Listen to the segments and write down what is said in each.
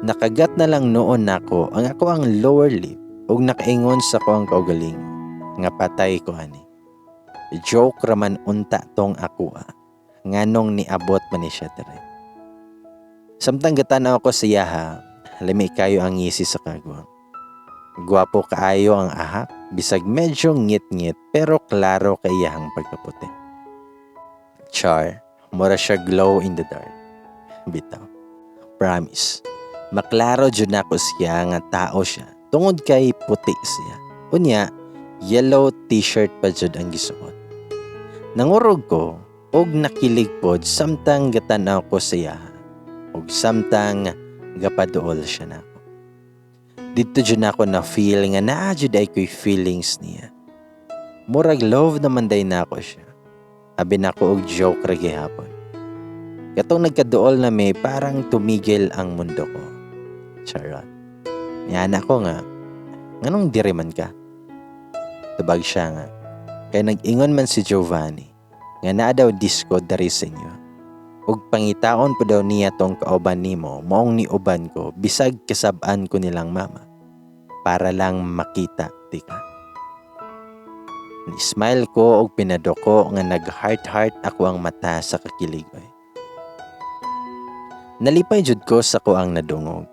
Nakagat na lang noon nako ang akoang lower lip ug nakaingon sa akoang kaugalingon nga patay ko ani. Joke raman unta tong ako ah. Nganong niabot man ni siya dire. Samtang gatanaw ko sa iyaha, lami kayo ang ngisi sa kagwang. Gwapo kaayo ang ahak, bisag medyo ngit-ngit pero klaro kay iyahang pagkaputi. Char, mura siya glow in the dark. Bitaw. Promise. Maklaro jud nako siya nga tao siya tungod kay puti siya. Unya, yellow t-shirt pa jud ang gisuot. Nangurog ko og nakilig pod samtang gatanaw ko sa iyaha ug samtang gapaduol siya nako. Didto jud nako na feel nga naa jud ay ko'y feelings niya. Murag love naman day nako siya. Abi nako og joke ra gihapon. Katong nagkaduol na mi, parang tumigil ang mundo ko. Charot. Niana ko nga, "Nganong diri man ka?" Tubag siya nga, "Kay nag-ingon man si Giovanni, nga naa daw disco dari sa inyo. Ug pangitaon po daw niya tong kauban nimo, maong niuban ko, bisag kasab-an ko nilang mama. Para lang makita tika." Ni-smile ko og pinaduko nga nag-heart-heart ako ang mata sa kakilig oy. Nalipay jud ko sa akoang nadungog.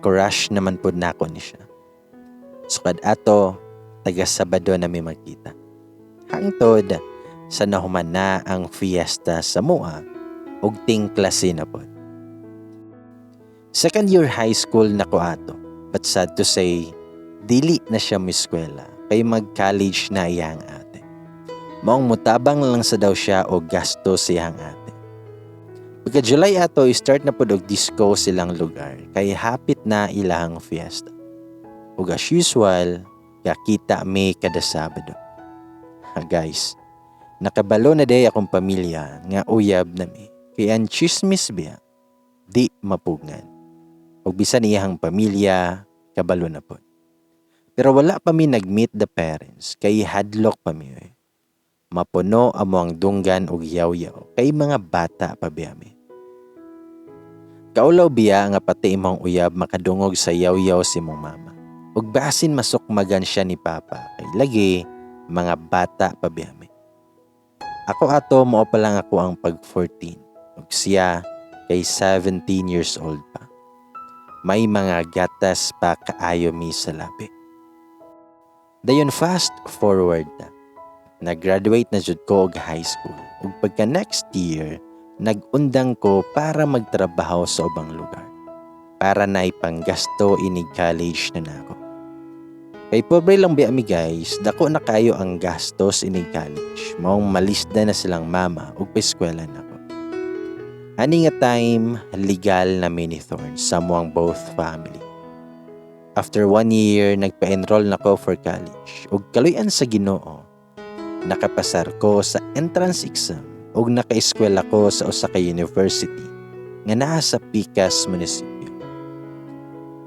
Crush naman pud nako ni siya. Sukad ato, taga Sabado na mi magkita. Hangtod sa nahuman na ang fiesta sa mua ug ting klase na pod. Second year high school na ko ato, but sad to say, dili na siya moeskwela kay mag-college na iyang ate. Maong mutabang lang sa daw siya og gasto sa iyang ate. Pagka July ato, start na pod og disco silang lugar kay hapit na ilahang fiesta. Ug as usual, kakita mi kada Sabado. Ha guys, nakabalo na day akong pamilya nga uyab na mi. Kay ang chismis biya, di mapugngan. Ug bisan iyahang pamilya, kabalo na pod. Pero wala pa mi nag-meet the parents kay hadlok pa mi oy. Mapuno amo ang dunggan og yaw-yaw kay mga bata pa biya mi. Kaulaw biya nga pati imong uyab makadungog sa yaw-yaw si imong mama. Ug basin masukmagan siya ni papa kay lagi mga bata pa biya mi. Ako ato, mao pa lang ako ang pag 14 ug siya kay 17 years old pa. May mga gatas pa kaayo mi sa labi. Dayon fast forward na. Nag-graduate na jud ko og high school ug pagka next year, nag-undang ko para magtrabaho sa ubang lugar. Para na ipanggasto inig college na nako. Kay pobre lang biya mi guys, dako na kayo ang gastos inig college. Maong malisda na silang mama ug paeskwela nako. Ani nga time, legal na mi ni Thorn sa amuang both family. After one year, nagpa-enroll na ko for college. Ug kaluy-an sa Ginoo, nakapasar ko sa entrance exam ug naka-eskwela ko sa usa ka university nga naa sa Pikas munisipyo.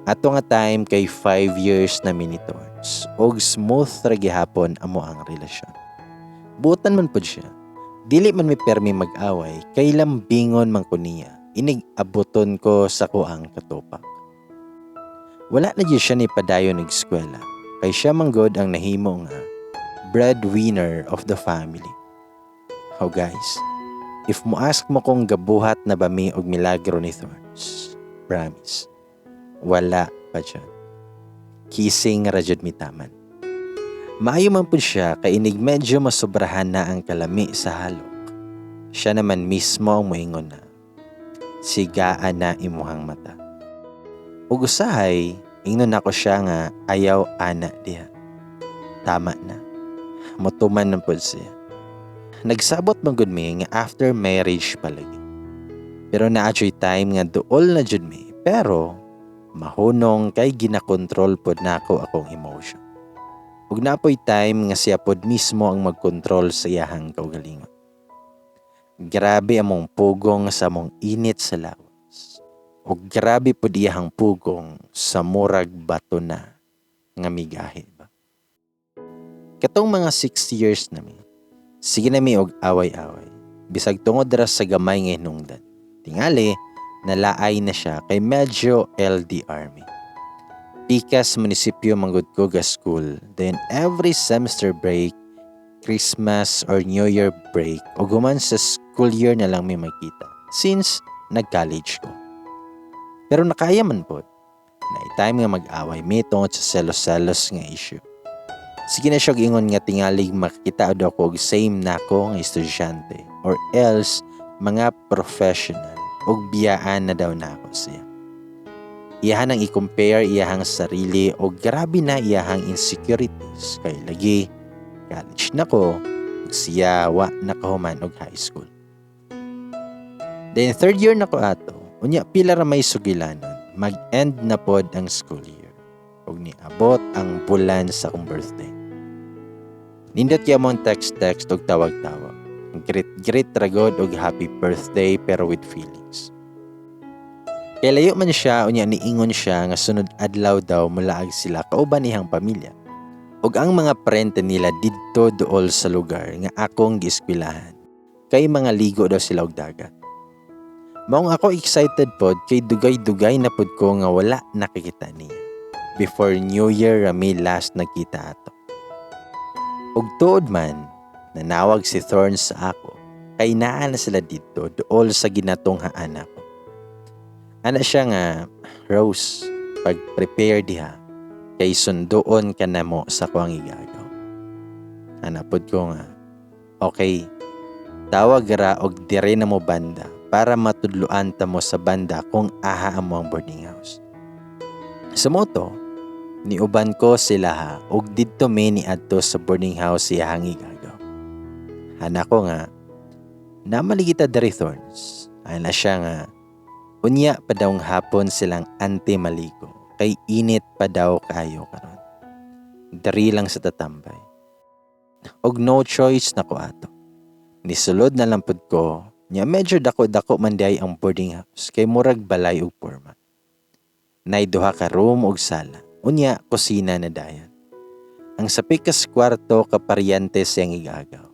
Ato nga time kay 5 years na mi ni Thorns ug smooth ra gihapon amo ang relasyon. Buotan man pud siya. Dili man mi permi mag-away kay lambingon man ko niya. Inig abuton ko sa kuang katupak. Wala na gyud siya ni padayon og eskwela kay siya man gud ang nahimo nga breadwinner of the family. Oh guys, if mo ask mo kung gabuhat na ba mi og milagro ni Thorns, promise, wala pa dyan. Kissing ra jud mi taman. Maayo man pud siya kay inig medyo masobrahan na ang kalami sa halok. Siya naman mismo ang moingon na, "Sigaan na imuhang mata." Ug usahay, ingnon nako siya nga ayaw ana diha. Tama na. Motuman man pud siya. Nagsabot man gud mi nga after marriage palagi. Pero naa juy time nga duol na jud mi, pero mahunong kay ginakontrol pod nako akong emotion. Ug napoy time nga siya pod mismo ang magkontrol sa iyahang kaugalingon. Grabe among pugong sa among init sa lawas. Ug grabe pod iyahang pugong sa murag bato na nga migahi ba. Katong mga 6 years na mi, sige na mi og away-away. Bisag tungod ra sa gamay nga hinungdan. Tingali, Nalaay na siya kay medyo LDR mi. Pikas munisipyo manggod ko ga school. Then every semester break, Christmas or New Year break, o guman sa school year na lang may makita since nag-college ko. Pero nakaya man pod. Na time nga mag-away mi tungod sa selos-selos nga issue. Sige na siya og ingon nga tingalig makakita daw ko og same nako nga estudyante or else mga professional og biyaan na daw nako siya. Iyahan ang i-compare iyahang sarili og grabe na iyahang insecurities kay lagi college na ko ug siya wa nakahuman og high school. Then third year na ko ato, unya pila ra may sugilanon, mag-end na pod ang school year ug niabot ang bulan sa akong birthday. Nindot kay among text-text og tawag-tawag. Greet-greet ra gud og happy birthday pero with feelings. Kay layo man siya, unya niingon siya nga sunod adlaw daw mulaag sila kauban iyang pamilya. Ug ang mga parente nila didto duol sa lugar nga akong gieskwilahan. Kay mga ligo daw sila og dagat. Maong ako excited pod kay dugay-dugay na pod ko nga wala nakikita niya. Before New Year rami last nagkita ato. Ug tuod man, nanawag si Thorns sa ako kay naa na sila didto duol sa ginatunghaan ako. Ana siya nga, "Rose, pag-prepare diha kay sunduon ka na mo sa kuang igagaw." Ana pod ko nga, "Okay, tawag ra og dire na mo banda para matudloan ta mo sa banda kung aha amo ang boarding house." Sa moto, niuban ko sila ha og didto mi niadto sa boarding house iyahang igagaw. Ana ko nga, "Namaligita diri, Thorns." Ana siya nga, unya pa daw hapon silang ante maligo kay init pa daw kaayo karon. Diri lang sa tatambay. Og no choice na ko ato. Nisulod na lang pud ko, nya medyo dako-dako man diay ang boarding house kay murag balay og porma. Nay duha ka room og sala. Unya kusina na dayon. Ang sa pikas kwarto kaparyente siyang igagaw.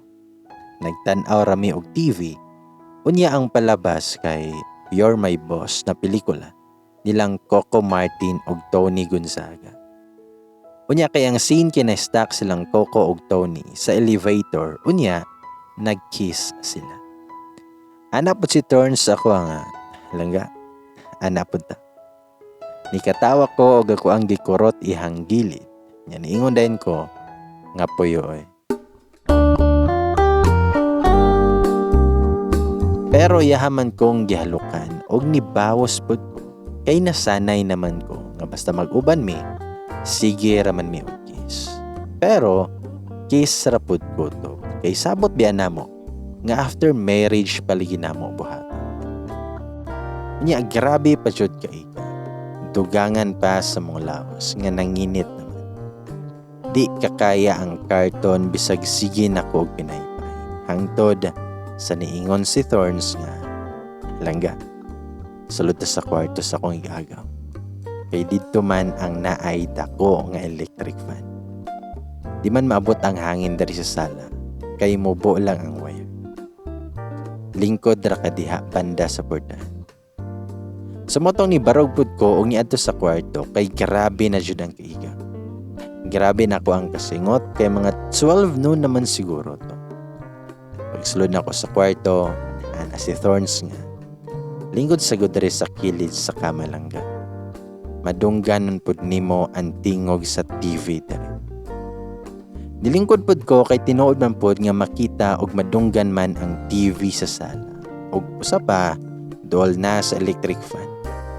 Nagtan-aw rami og TV. Unya ang palabas kay You're My Boss na pelikula nilang Coco Martin og Toni Gonzaga. Unya kay ang scene kina-stuck silang Coco og Toni sa elevator, unya nag-kiss sila. Ana pod si Thorns ako nga, "Langga, ana pod ta." Nikatawa ko og ako ang gikurot ihang gilid. Nya niingon dayon ko nga puyo oy. Pero yahaman kong gihalukan og nibawas pod ko kay nasanay naman ko nga basta mag-uban mi, sige raman mi og kiss. Pero kiss ra pod ko to kay sabot biya namo nga after marriage paligi namo buhaton. Unya grabe pa jud ka ika. Dugangan pa sa mong lawas nga nanginit naman. Di kakaya ang karton bisag sige nako og pinaypay. Hangtod sa niingon si Thorns nga, "Langga, sulod ta sa kwarto sa akong igagaw. Kay didto man ang naay dako nga electric fan. Di man maabot ang hangin diri sa sala, kay mubo lang ang wire. Lingkod ra ka diha banda sa portahan." Sa motong ni barog pud ko og niadto sa kwarto kay grabe na jud ang kaiga. Grabe na ako ang kasingot kay mga 12 noon naman siguro to. Pagsulod na ako sa kwarto, ana si Thorns nga, "Lingkod sa gud diri sa kilid sa kama, langga. Madungganon pud nimo ang tingog sa TV diri." Nilingkod pud ko kay tinuod man pud nga makita og madunggan man ang TV sa sala. Og usa pa, duol na sa electric fan.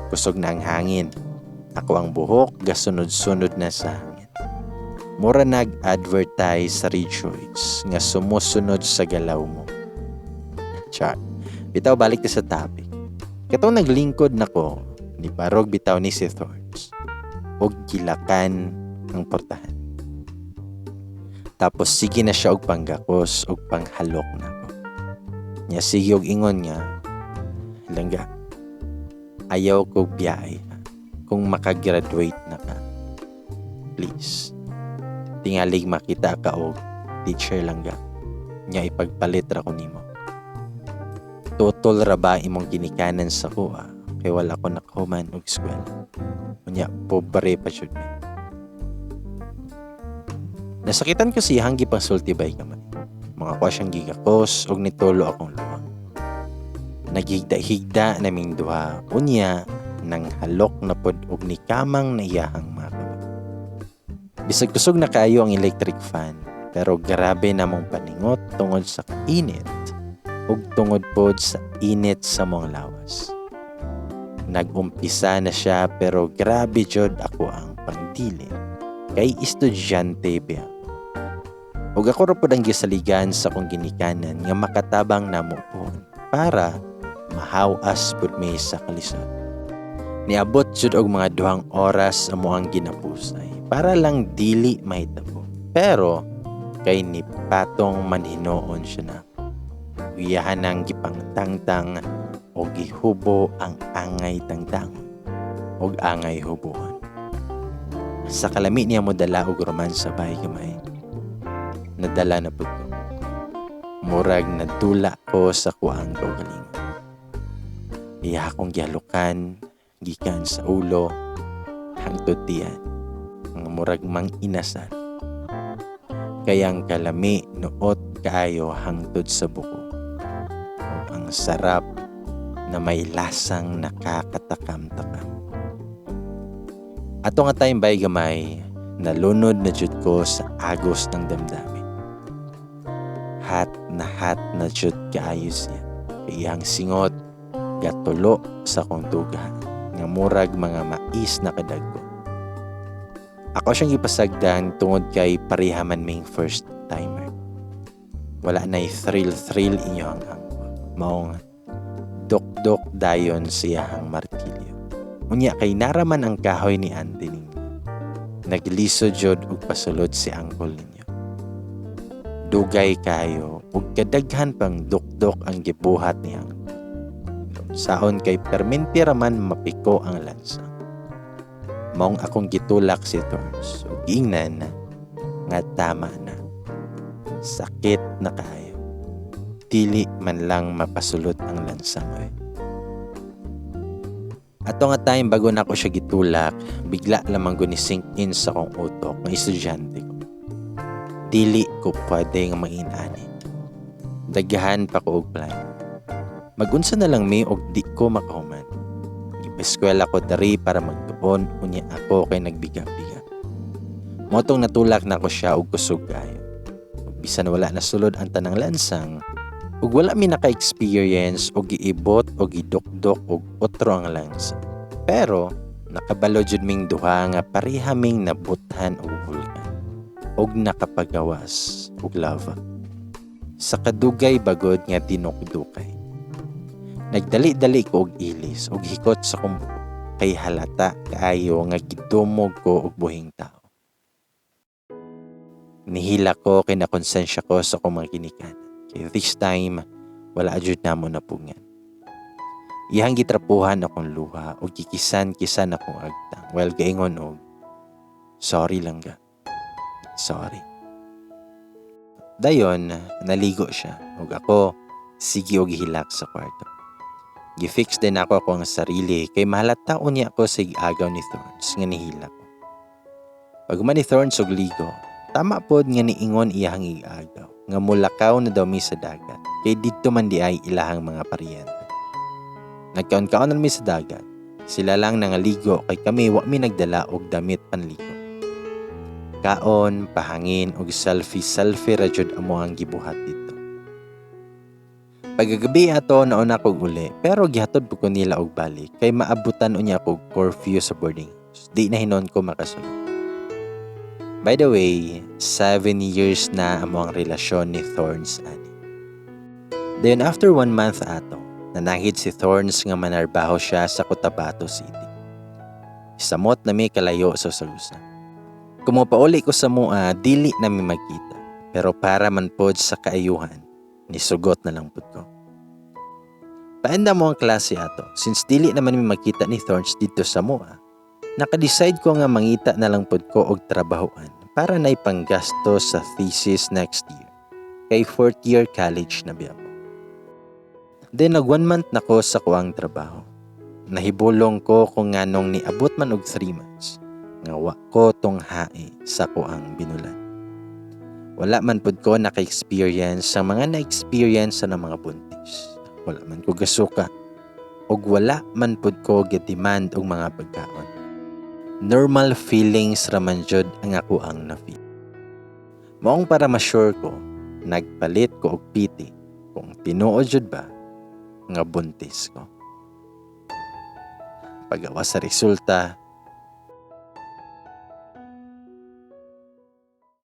Kusog na ang hangin. Ako ang buhok gasunod-sunod na sa hangin. Mura nag-advertise sa Rejoice nga sumusunod sa galaw mo. Char. Bitaw, balik ta sa topic. Katong naglingkod nako, ni barog bitaw ni si Thorns og gilakan ang portahan. Tapos sige na siya og panggakos og panghalok nako. Nya sige og ingon nga, "Langga, ayaw kog biyahe kung makagraduate na ka. Please. Tingalig makita ka og teacher, langga. Nya ipagpalit ra ko nimo. Tutol ra ba imong ginikanan sa kuha? kay wala ko nakahuman og eskwela. Unya pobre pa jud mi. Nasakitan ko siyang gipangsulti bay gamay. Mga ko siyang gigakos og nitulo akong luha. Naghigda-higda naming duha, unya nang halok na pod og nikamang na iyahang mga kamot. Bisag kusog na kaayo ang electric fan, pero grabe namong paningot tungod sa kainit ug tungod pod sa init sa mong lawas. Nag-umpisa na siya pero grabe jud ako ang pangdili kay estudyante biya. Ug ako ra pod ang gisaligan sa akong ginikanan nga makatabang namo pohon para mahawas pud mi sa kalisod. Niabot jud og mga 2 oras amo ang ginapusay para lang dili mahitabo. Pero kay nipatong man hinuon siya na. Iyahan ang gipangtangtang o gihubo ang angay tangtangon og angay hubuan. Sa kalami niya modala og romansa bay gamay. Nadala na pud ko. Murag nadula ko sa kuang kaugalingon. Iya akong gihalukan gikan sa ulo hangtod tiyan. Nga murag mang inasal. Kay ang kalami nuot kaayo hangtod sa buko. Ug ang sarap na may lasang nakakatakam-takam. Ato nga time bay gamay, nalunod na jud ko sa agos ng damdamin. Hot na hot na jud kaayo siya. Kay iyang singot gatulo sa akong dughan nga murag mga mais na kadagko. Ako siyang gipasagdan tungod kay pareha man ming first timer. Wala na'y thrill-thrill inyong uncle. Maong dok-dok dayon siyahang martilyo. Unya kay naraman ang kahoy ni auntie ninyo. Naglisod jud og pasulod si uncle ninyo. Dugay kayo ug kadaghan pang dukdok ang gibuhat ni uncle. Saon kay perminti raman mapiko ang lansang. Maong akong gitulak si Thorns ug giingnan nga tama na. Sakit na kaayo. Dili man lang mapasulod ang lansang oy. Ato nga time bago na ako siya gitulak, bigla lamang ko ni sink in sa akong utok nga estudyante ko. Dili ko pwede nga mang-inani. Daghan pa ko og plan. Magunsa na lang mi og di ko makahuman. Gipa-eskwela ko dari para magtuon, unya ako kay nagbiga-biga. Motong natulak na ko siya og kusog kaayo. Bisan wala na sulod ang tanang lansang, ug wala mi naka-experience og giibot o gidukdok og otro ang lansang. Pero nakabalo jud ming duha nga pareha ming nabuthan og bulkan og nakapagawas og lava. Sa kadugay bagod nga dinukdukay. Nagdali-dali ko og ilis og hikot sa akong buhok kay halata kaayo nga gidumog ko og buhing tao. Nihila ko kay nakonsensya ko sa akong mga ginikanan. Kay this time, wala jud namo napungan. Iyang gitrapuhan akong luha ug gikisan-kisan akong agtang while gaingon og, "Sorry lang ga. Sorry." Dayon, naligo siya ug ako sige og hilak sa kwarto. Gifix din ako ako ang sarili kay mahalata unya ko sa agaw ni Thorns nga nihila ko. Pag ni Thorns og ligo, tama pod nga niingon iyahang igagaw nga mulakaw na daw mi sa dagat kay didto man di ay ilahang mga paryente. Nagkaon-kaon na mi sa dagat. Sila lang nangaligo kay kami wa mi nagdala og damit panligo. Kaon, pahangin og selfie-selfie ra jud amo ang gibuhat didto. Pagkagabi ato, nauna kog uli pero gihatod pud ko nila og balik kay maabutan unya ko og curfew sa boarding house. Di na hinuon ko makasulod. By the way, 7 years na amo ang relasyon ni Thorns ani. Then after one month ato, nanahid si Thorns nga manarbaho siya sa Cotabato City. Samot na mi kalayo sa usa. Kung mopauli ko sa mua, dili na mi magkita. Pero para man pod sa kaayuhan, nisugot na lang pud ko. Paenda mo ang klase ato, since dili naman mi magkita ni Thorns didto sa mua, naka-decide ko nga mangita na lang pud ko og trabahoan para nay panggasto sa thesis next year. Kay fourth year college na biya ko. Then nag 1 month na ko sa kuang trabaho. Nahibulong ko kung nganong niabot man og 3 months nga wa ko tunghae sa akoang binulan. Wala man pud ko naka-experience sa mga na-experience sa mga buntis. Wala man ko gasuka ug wala man pud ko gi-demand og mga pagkaon. Normal feelings ra man jud ang akoang na-feel. Maong para ma-sure ko, nagpalit ko og piti kung tinuod jud ba nga buntis ko. Pagawas sa resulta,